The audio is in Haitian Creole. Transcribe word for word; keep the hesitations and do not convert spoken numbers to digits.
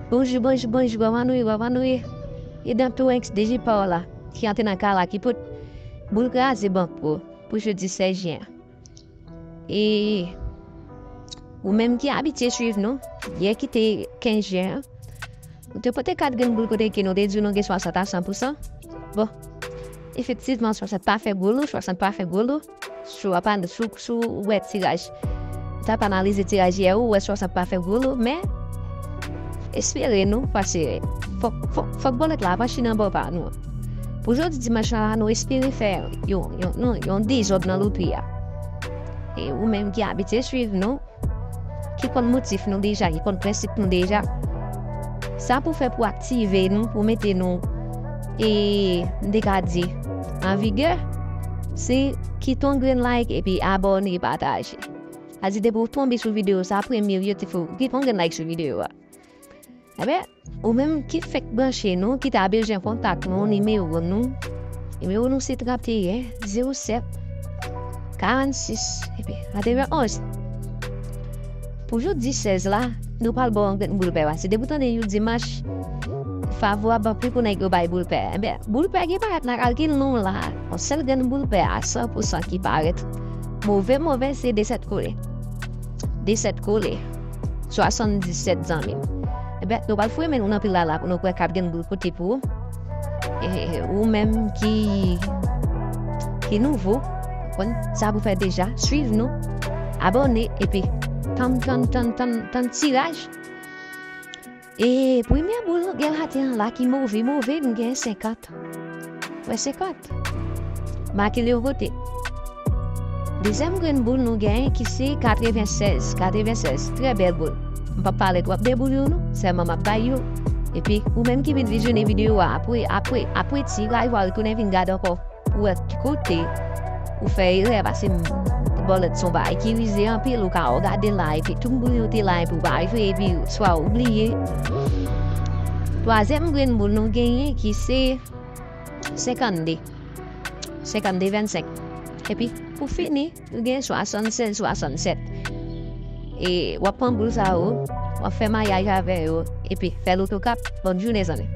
Bonjou, bonjou, bonjou, kòman nou ye, kòman nou ye? E dan tou enks deje pa w la, ki antre nan kay la, ki pot boul kraze ban pou, pou jodi sèz jen an. E ou menm ki abitye swiv nou, yè ki te kenz jen an, nou te pote kat grenn boul kote ke nou te di nou gen swasant a san pousan. Bon, efektivman, swasant pa fè gwo lou, swasant pa fè gwo lou. Si w ap, si w, si w wè tiraj, w t ap analize tiraj yè ou, ou wè swasant pa fè gwo lou, men espere nou, paske fòk, fòk, fòk bòlèt la pa chita nan bò pa nou. Pou jodi dimanch la, nou espere fè yon, yon, yon, yon dezòd nan loto a. E ou menm ki abitye swiv nou, ki konn motif nou deja, ki konn prensip nou deja, sa pou fè pou aktive nou, pou mete nou, e m te ka di, an vigè, se kite yon grenn like epi abòne, pataje. Sa di depi w tonbe sou videyo sa, premye yo te fè w kite yon grenn like sou videyo a. Ebyen, ou menm ki fèk branche nou, ki ta bezwen kontak nou, nimewo nou, nimewo nou se trannteyen, zewo sèt, karannsis, epi katrevenn onz. Pou jou disèz la, nou pral ba w yon grenn boul pè, paske depi w tande jou dimanch, favorab anpil pou nèg yo bay boul pè. Ebyen, boul pè gen parèt nan kalkil nou la, yon sèl grenn boul pè a san pousan ki parèt move, move, se desèt kole. Desèt kole. Swasanndisèt, zanmi m. Ebyen, nou pral foure men nou nan pil la la pou nou kwè k ap gen boul kote pou ou. E ou menm ki, ki nouvo, konn sa pou fè deja, swiv nou, abòne, epi tann, tann, tann, tann, tann tiraj. E premye boul nou gen maten an la ki move, move, nou gen senkant. Wè senkant. Make l yon kote. Dezyèm grenn boul nou genyen ki se katrevensèz. Katrevensèz, trè bèl boul. M p ap pale twòp de boul yo non, sèlman m ap bay yo. Epi, ou menm ki vin vizyone videyo a apre, apre, apre tiraj, w a retounen vin gade ankò pou wè ki kote ou fè erè, paske m, bòlèt se yon bagay ki rize anpil, ou ka gade la, epi tout boul yo te la, epi w pa jwe, epi swa ou bliye. Twazyèm grenn boul nou genyen ki se senkannde. Senkannde vennsenk. Epi, pou fini, nou gen swasannsèz swasannsèt. E w ap pran boul sa yo, w ap fè mayaj avè yo, epi fè lotokap. Bòn jounen, zanmi.